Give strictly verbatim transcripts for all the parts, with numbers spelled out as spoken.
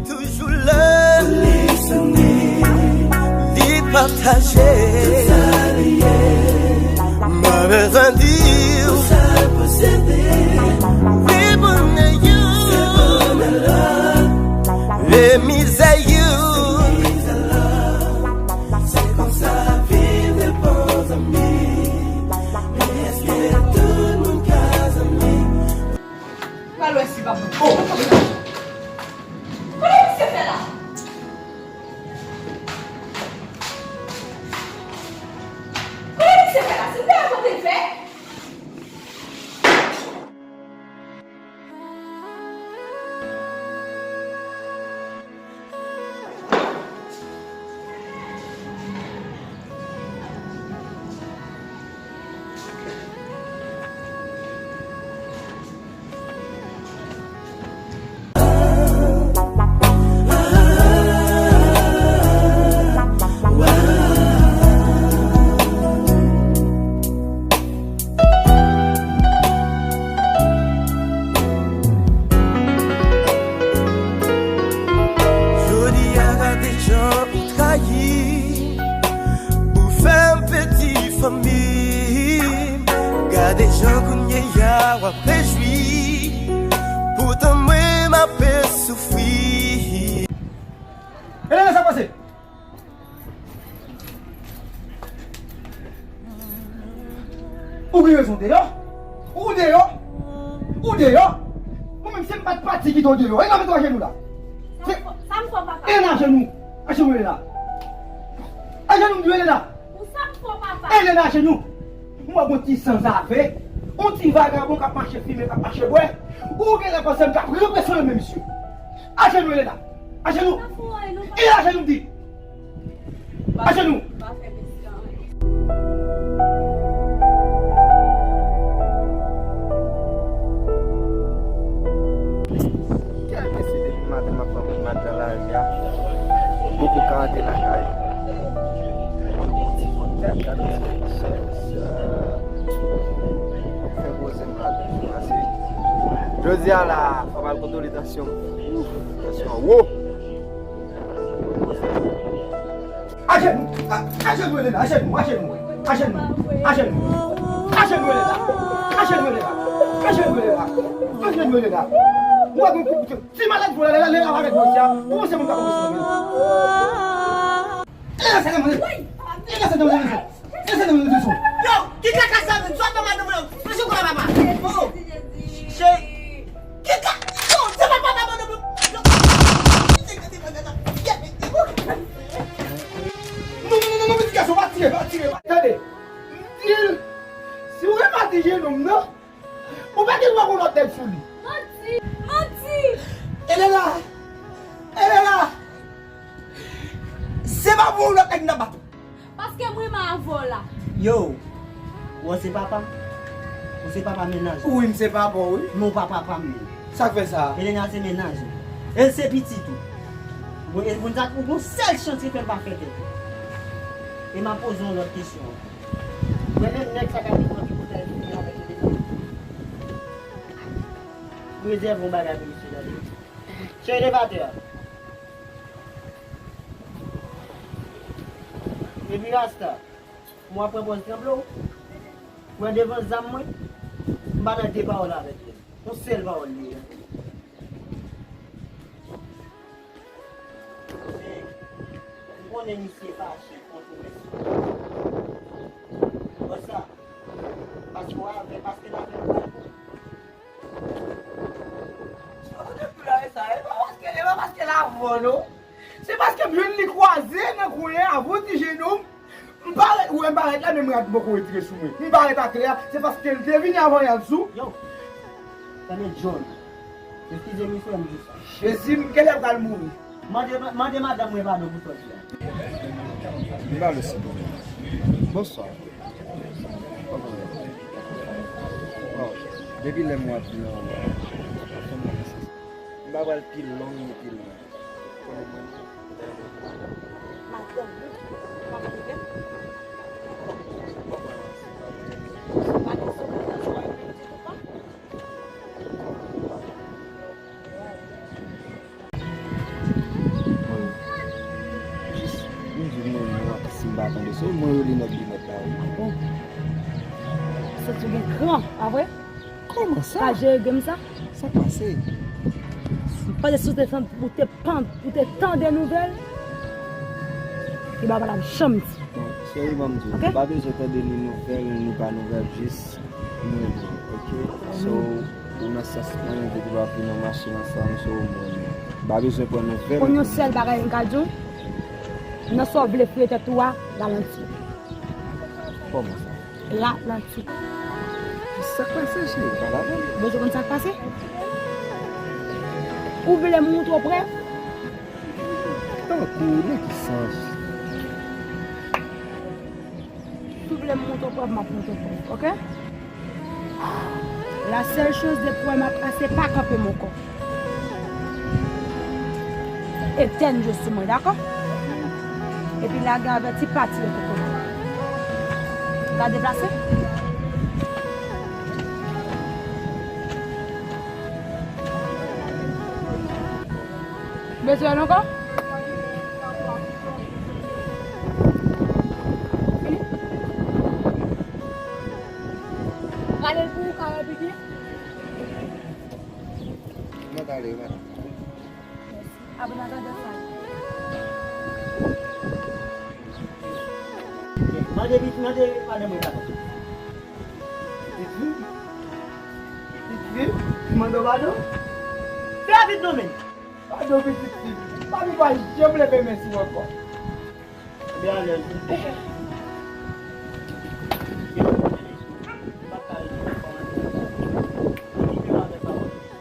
Toujou la, li pataje. Mwen bezwen di w, wi, bonè yo, e mizè yo. Se konsa viv de bon zanmi. Men èske tout moun ka zanmi? Pral wè si pa bon. Oh! Kote misye fè la? Kote misye fè la? Se dèyè kote l fè? Jodi a gade jan ou trayi, ou fè m pèdi fanmi m. Gade jan kounye a w ap rejwi, poutan mwen m ape soufri. Elena, sa pase? Ou gen rezon, deyò. Ou deyò. Ou deyò. Mwen menm, si m pa t pati kite w deyò. E nan met w ajenou la. Sa m fè, sa m fè, papa? Elena, ajenou. Ajenou, Elena. Ajenou, m di w, Elena. Pou sa m fè, papa? Elena, ajenou. Mwen, bon ti sanzave. On ti vagabon k ap mache fimen, k ap mache bwè. Ou genlè panse m t ap ranpese w, men misye. Ajenou, Elena. Ajenou. E ajenou, m di. Ajenou. Kèl mesye depi maten m ap pran pwomenad nan lari a. M poko ka antre lakay. Ti fon tèt, gade ti mesye sa. Fè poze m la toujou pase. Jodi a la, fò m al kontwole tansyon m. Ouf, tansyon an wo. Ajenou, a-, ajenou, Elena, ajenou, ajenou, ajenou, ajenou, ajenou, Elena, ajenou, Elena, ajenou, Elena, ajenou, Elena. Ou wè gen koup ti malad pou Elena, Elena avèk mwen sa. Ou panse moun ka konprann mwen? Elena, sa nan mwen. Elena, sa nan mwen. Elena, sa nan mwen. Yo, ki kaka sa menm? Swa pa madanm mwen. Mwen sou kwa papa. Oh. Cheri. Ki ka-, yo, se pa papa madanm mwen. Yo. Non, non, non, non, non, pitit gason, pa tire, pa tire, pa. Tande, m di l, si w remate jenòm nan, ou pa gen dwa gon lòt nèg sou li. Manti! Manti! Elena! Elena! Se pa pou yon lòt nèg nan bat ou. Paske m renmen avè w la. Yo, ou se papa? Ou se papa mennaj ou? Wi, m se papa w, wi. Men w pa papa m menm. Sa k fè sa? Elena se mennaj ou. E l se pitit ou. Bon, e bon, sa, ou gon sèl chans ki fè m pa fè tèt ou. E m ap poze yon lòt kesyon ankò. Mwen menm nèg sa k ap vin nan ti kote a vini avèk Elena. M rezève yon bagay pou misye, tande. Cheri, leve atè a. Epi Rasta, mwen ap pran pòz tranble w. Mwen devan zam mwen, m pa nan de pawòl avèk li. Yon sèl pawòl li ye. M konnen misye fache kont ou, mesye. Wè sa? Paske w avè, paske l avè m. Sa kote pou la e sa? E pa paske, e pa paske l avè w, non. Se paske m jwenn li kwaze nan kwen an avè yon ti jenòm. M parèt, ou wè m parèt la, men m rad poko retire sou mwen. M parèt atè a, se paske l te vini avè y al sou. Yo, tande John. Eskize m, frè m, di sa. Jezi, m genlè pral mouri. Mande, mande madanm mwen padon pou sòti a. M pa vle sou. Bonswa. Bon, depi lè m wè ap vin an, m pa pral pi long ni pi lwen. Konnen mwen. Madanm li, pa gen pwoblèm. Pa gen soufrans, pa gen pèdi, pa. M pa tande, se mwen yo linèt linèt la, wi. Bon. Santi w gen kran, pa vre? Kòman sa? Pa jere game sa? Sa k pase? M panse si w te, ou te pan, ou te tande nouvèl, ki ba w pa t ap janm di. Bon, cheri, ban m di w, ok? M pa bezwen tande ni nouvèl, ni pa nouvèl, jis nou bon, ok? So, ou nan sans mwen, depi w ap vin nan mache ansanm, so, ou bon. M pa bezwen pran nouvèl. Konn yon sèl bagay m ka di w, nan sa w vle fouye tèt ou a, ralanti. Kòman sa? Ralanti. Sa k pase, cheri? Pale avè m. Bezwen konn sa k pase? Ou vle m montre w prèv? Tankou, nan ki sans? Si w vle m montre w prèv, m ap montre w prèv, ok? La sèl choz, depi w wè m ap pase, pa kanpe m ankò. Etèn je sou mwen, dakò? Epi lage avèti pati yo pou kote. Ou ka deplase? Bezwen l ankò? Fini? Rale l pou ou ka wè pi byen. Mwen rale, mwen. Apre n a gade sa. Mande, mande madanm mwen padon. Pitit fi? Pitit fi? Li mande w padon? Fè vit non, men. Padon, pitit fi. Papi pa janm leve men sou w ankò. Ebyen, alèz.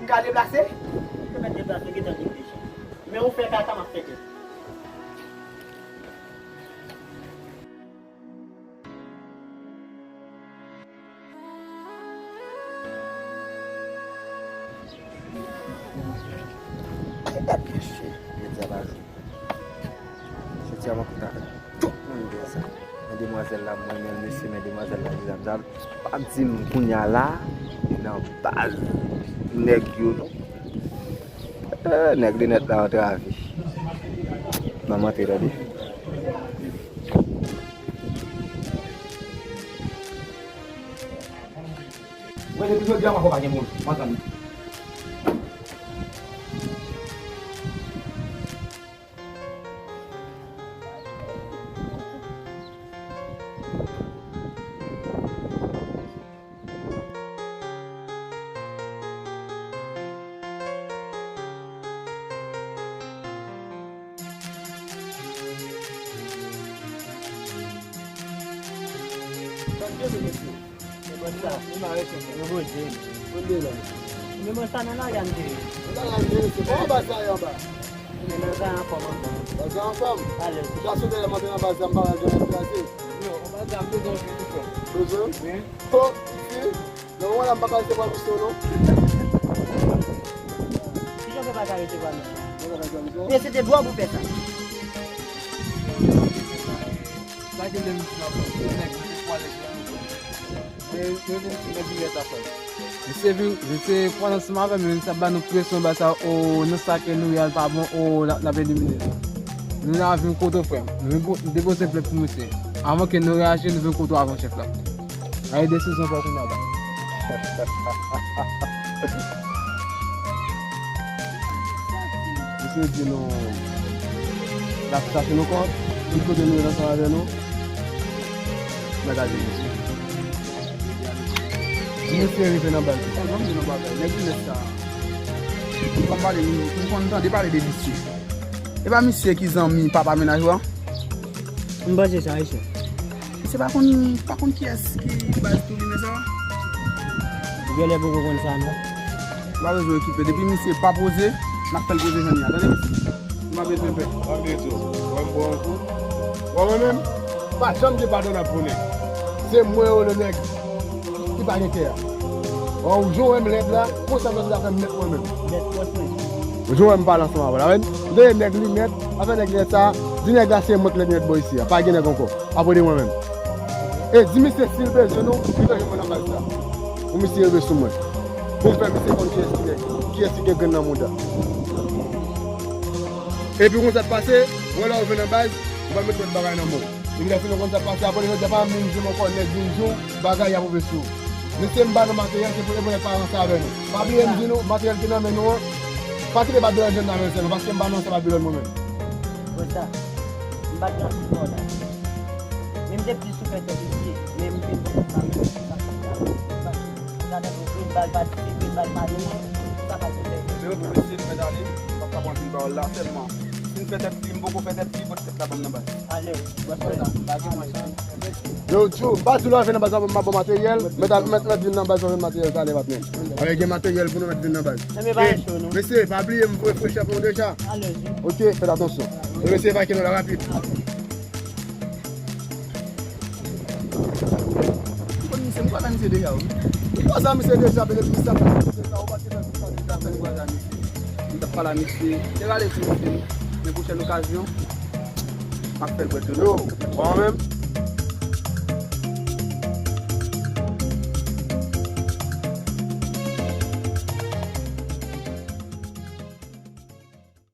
M ka deplase? Ou mèt deplase, gentan deplase. Men ou fè kaka, m ap fè tèt. Jodi a pa jou. Jodi a mwen kontan avèk tout moun gen sa. Men demwazèl la, mwen renmen l, mesye, men demwazèl la, vizaj sa, pa di m kounye a la, nan baz nèg yo, non. Eh, nèg linèt la antrave. Manman te tande. Mwen, depi jodi a, m ap pa gen moun. Mwen tann. Sa k gen, mesye? Men mwen sa, nou mare chèf la. Nou poze. Konn de la. Men mwen sa nan lari a m te ye. Nan lari a m te ye, se pa anba sa yo anba. Men nan zay anfòm, anfòm. Nan zay anfòm? Alèz. Ou ka sou dèyè m antre nan baz la, m pa wè l janm kraze. Yo, anba zay m bezwen yon ti frè. Bezwen? Wi. Ho, isi. Nan moman la, m pa ka resevwa misyon, non. Kijan w fè pa ka resevwa misyon? Mwen pa ka resevwa misyon. Men se te dwòg ou fè sa. Sa gen de misyon ap fè, nèg, misye pwale sou nou. Men, men, men, men, dirèk ap fè. Misye vin, misye pwale ansanm avè m, misye ap ba nou presyon, ba sa, o, nan sa ke nou ye a pa bon, o, n ap, n ap elimine nou. Nou la vin kote w, frè m. Nou vin pou, nou depoze plent pou misye. Avan ke nou reyaji, nou vin kote w avan chèf la. Ay, desizyon pa w kounye a, ba. Misye di nou, l ap chache nou kò, tout kote nou ye ansanm avè nou. Mwen ta di misye. Di misye rive nan baz li. Sa, ban m di nou bagay, nèg linèt sa. M konn pale, m konn tande pale de misye. E pa misye ki zanmi papa mennaj ou a? M panse sa, wi, chèf. Misye pa konn, pa konn kiyès ki baz tou li men sa. Ou genlè poko konn sa, non? Ou pa bezwen okipe. Depi misye pa poze, n ap fè l poze jan li a. Tande, mesye. M pa bezwen pè. Mwen vle di w, wè m bon yon kou. Wè mwen menm, pa janm gen padon nan pou nèg. Se mwen yo le nèg ki pa gen kè a. Bon, ou jan w wè m lèd la, konsa m ta fè m mèt mwen menm. Mèt pòs mwen. Ou jan w wè m pale ansanm avè w la, men. M te nèg linèt, afè nèg linèt sa, di nèg la se mwen k lèd nèt bò isi a. Pa gen nèg ankò. Apre de mwen menm. E di misye si l bezwen nou, li bezwen mwen nan baz la. Pou misye rive sou mwen. Pou m fè misye konn kiyès ki nèg, kiyès ki gen grenn nan mouda. Epi konn sa k pase, wè lè w vin nan baz, ou va met lòt bagay nan men w. Epi lè fini konn sa pase, apre jodi a pa menm jou ankò, nèg vin di w bagay y ap ouvè sou ou. Mesye, m ba nou materyèl, se pou evoye pa ranse avè nou. Pa bliye m di nou, materyèl ki nan men nou an, pa kite bat Bèlòn jwenn nan men sèlman, paske m pa nan ansanm ak Bèlòn mwen menm. Konsa, m bat nan sipò la. Men m te plis sou fè tèt li, men m te poko pa menm sou sa ki sa. Sa te pou grenn bal pa tire, grenn bal pa nou an, sa pa ti fè. Se yo tou mesye, nou mèt ale, m p ap ka pran anpil pawòl la, sèlman si n fè tèt li, m poko fè tèt li, pote tèt la ban m nan bal. Ale, wè sa, pa gen mwen sa. Yo, tchou, m pa di w lè w vin nan baz la, m ap ba w materyèl, mèt al, mèt, mèt vin nan baz la, jwenn materyèl talè, patnè. Avè gen materyèl pou nou mèt vin nan baz. Mesye, pa bliye m voye frechè pou nou deja. Ok, fèt atansyon. E mesye, vake nou la rapid. M konn misye, m konn misye deja, wi. M kwaze misye deja, men depi sa, misye sa, ou pa te fè sa, ou te fè kwa misye. M t ap pale a misye, te rale sou misye, men pwochèn okazyon, m ap fè l bwè dlo. Bon, menm.